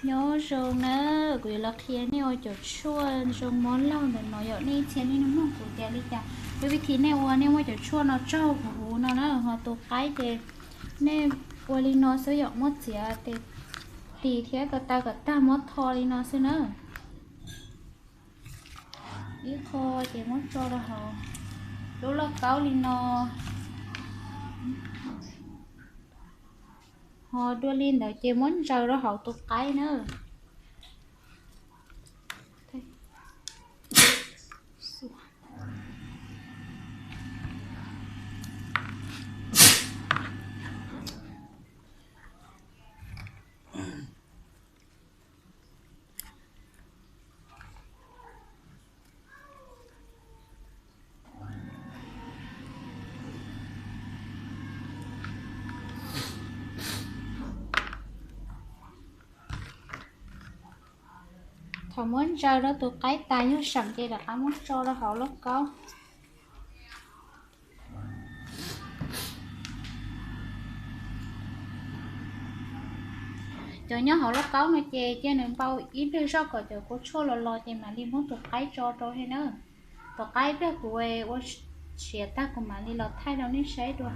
Nyob zoo na, kuv yuav los qhia nej ua cov tshuaj zoo mov laug ntawm no yom. Nej ib txhia nej nug kuv tias li cas, ua vib thi nej ua, nej muab cov tshuaj no tsaug huv huv no na, ho tus qaib ces nej ua li no xwb yom, muab txiav tes tis thiab ko taw kom tag, muab tho li no xwb na. Ib qho ces muab tso rau hauv lub lauj kaub li no, ho dua li ntawd ces muab ntsaws rau hauv tus qaib na. Thaum muab ntsaws rau tus qaib tas yog seem ces rov qab muab tso rau hauv lauj kaub. Cov nyob hauv lauj kaub no ces cia nws npau ib pliag zoj kom cov kua tshuaj los los ces mam li muab tus qaib tso rau thiab na. Tus qaib ib pliag kuv ua siav tag kuv mam li los thaij rau nej saib dua.